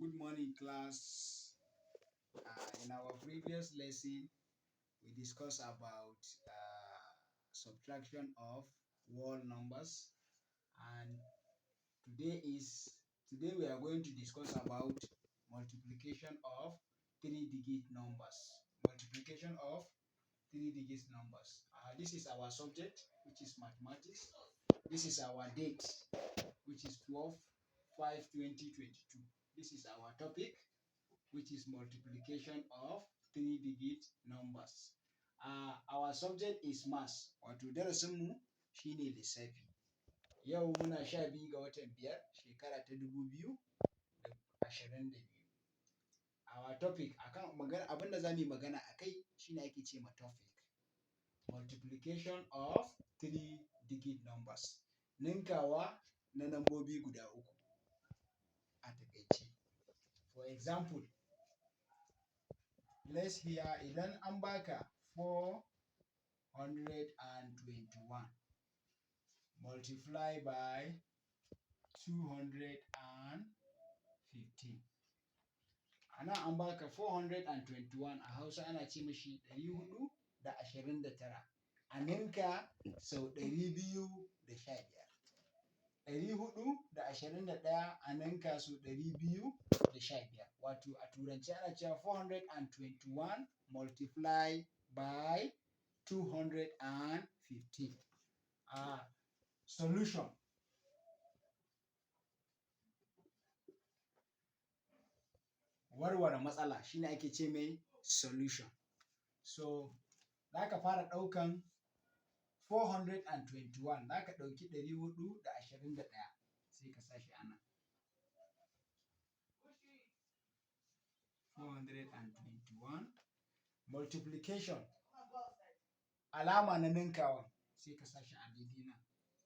Good morning, class. In our previous lesson, we discussed about subtraction of whole numbers, and today we are going to discuss about multiplication of three-digit numbers. Multiplication of three-digit numbers. This is our subject, which is mathematics. This is our date, which is 12/5/2022. This is our topic, which is multiplication of three-digit numbers. Our subject is maths, wato darasinmu shine lissafi. Yau muna 12 ga watan biyar, shekara ta 2022. Our topic, akan magana, abinda za mu yi magana a kai shine ake ce ma topic. Multiplication of three-digit numbers. Ninkawa na nambobi guda uku a taƙaice. For example, let's hear, idan an baka 421 multiply by 215. A nan an baka 421, a Hausa ana ce mishi 429, a ninka sau 215. 421 a ninka sau 215. Wato a Turance ana cewa 421 multiply by 215. Solution. Warware matsala shine ake ce mai solution. So, za ka fara ɗaukan 421, za ka ɗauki 421, sai ka sa shi a nan. 421 multiplication, alama na ninkawa, sai ka sa shi a daidai nan,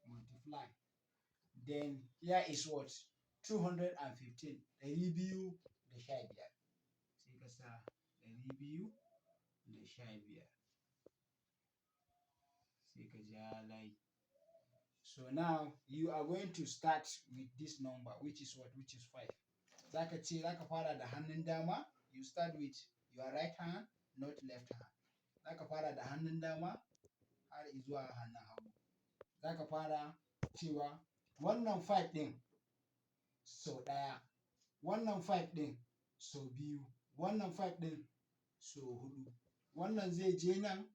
multiply. Then here is what? 215, 215, sai ka sa 215, sai ka ja layi. So now you are going to start with this number, which is what? Which is 5. Za ka ce za ka fara da hannun dama, you start with your right hand, not left hand. Za ka fara da hannun dama har izuwa hannun hagu. Za ka fara cewa wannan 5 ɗin sau ɗaya, wannan 5 ɗin sau biyu, wannan 5 ɗin sau huɗu. Wannan zai je nan,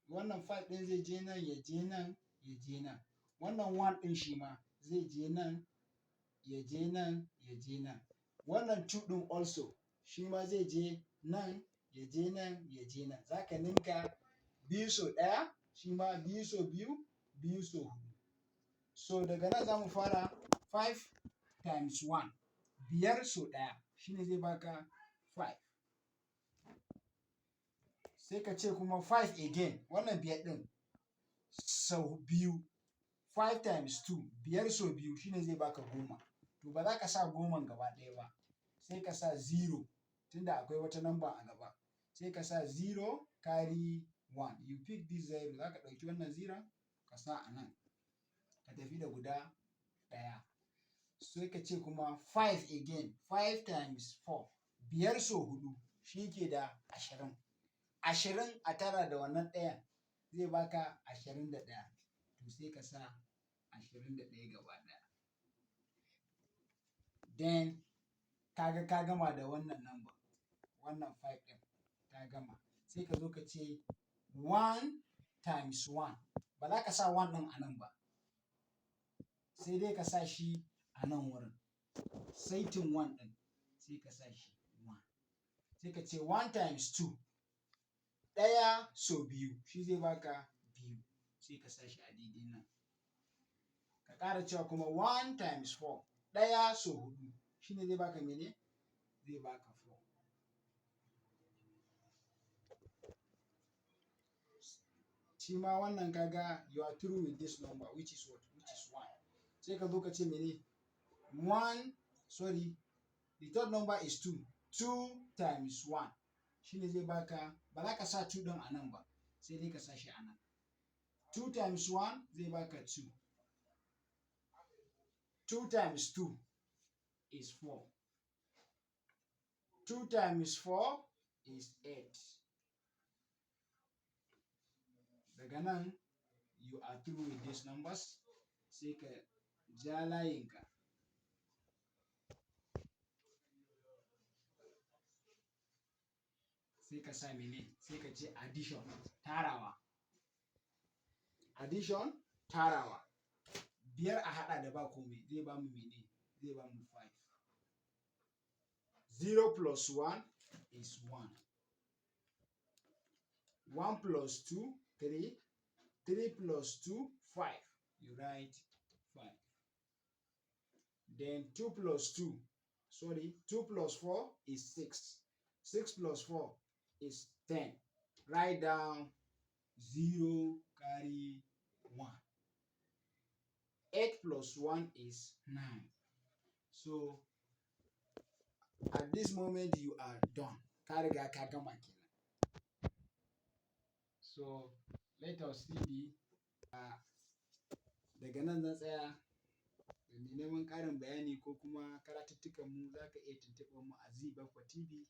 wannan 5 ɗin zai je nan, ya je nan, ya je nan. Wannan 1 ɗin shi ma zai je nan, ya je nan, ya je nan. Wannan 2 ɗin also shi ma zai je nan, ya je nan, ya je nan. Za ka ninka biyu sau ɗaya, shi ma biyu sau biyu, biyu sau huɗu. So daga nan za mu fara 5 times 1, biyar sau ɗaya shine zai baka 5. Sai ka ce kuma 5 again, wannan biyar ɗin sau biyu, 5 times 2, biyar sau biyu shine zai baka 10. To, ba za ka sa goman gaba ɗaya ba, sai ka sa 0, tunda akwai wata number a gaba. Sai ka sa 0 carry 1. You pick this 0, za ka ɗauki wannan 0 ka sa a nan, ka tafi da guda ɗaya. Sai ka ce kuma 5 again, 5 times 4, biyar sau huɗu shi ke da 20. 20 a tara da wannan ɗayan zai baka 21. To, sai ka sa 21 gaba ɗaya. Then ka ga ka gama da wannan number, wannan 5 ɗin ta gama. Sai ka zo ka ce 1 times 1. Ba za ka sa 1 ɗin a nan ba, sai dai ka sa shi a nan wurin. Saitin 1 ɗin, sai ka sa shi 1. Sai ka ce 1 times 2, ɗaya sau biyu shi zai baka biyu, sai ka sa shi a daidai nan. Ka ƙara cewa kuma 1 times 4, ɗaya sau huɗu shi ne zai baka mene? Zai baka 4. Shi ma wannan ka ga you are through with this number, which is what? Which is 1. Sai ka zo ka ce mene? 1, sorry, the third number is 2. 2 times 1 shi ne zai baka, ba za ka sa 2 ɗin a nan ba, sai dai ka sa shi a nan. 2 times 1 zai baka 2. 2 times 2 is 4. 2 times 4 is 8. Daga nan you are through with these numbers. Sai ka ja layinka. Sai ka sa mene? Sai ka ce addition, tarawa. Addition, tarawa. 5 a haɗa da ba komai zai bamu mene? Zai bamu 5. 0 plus 1 is 1. 1 plus 2, 3. 3 plus 2, 5. You write 5. Then 2 plus 2, sorry, 2 plus 4 is 6. 6 plus 4 is 10. Write down 0, carry 1. 8 plus 1 is 9. So at this moment you are done. Ka riga ka gama kenan. So let us see the daga nan zan tsaya. Da mai neman ƙarin bayani ko kuma karatuttukan mu, za ka iya tuntuɓar mu a Zee Baffa TV.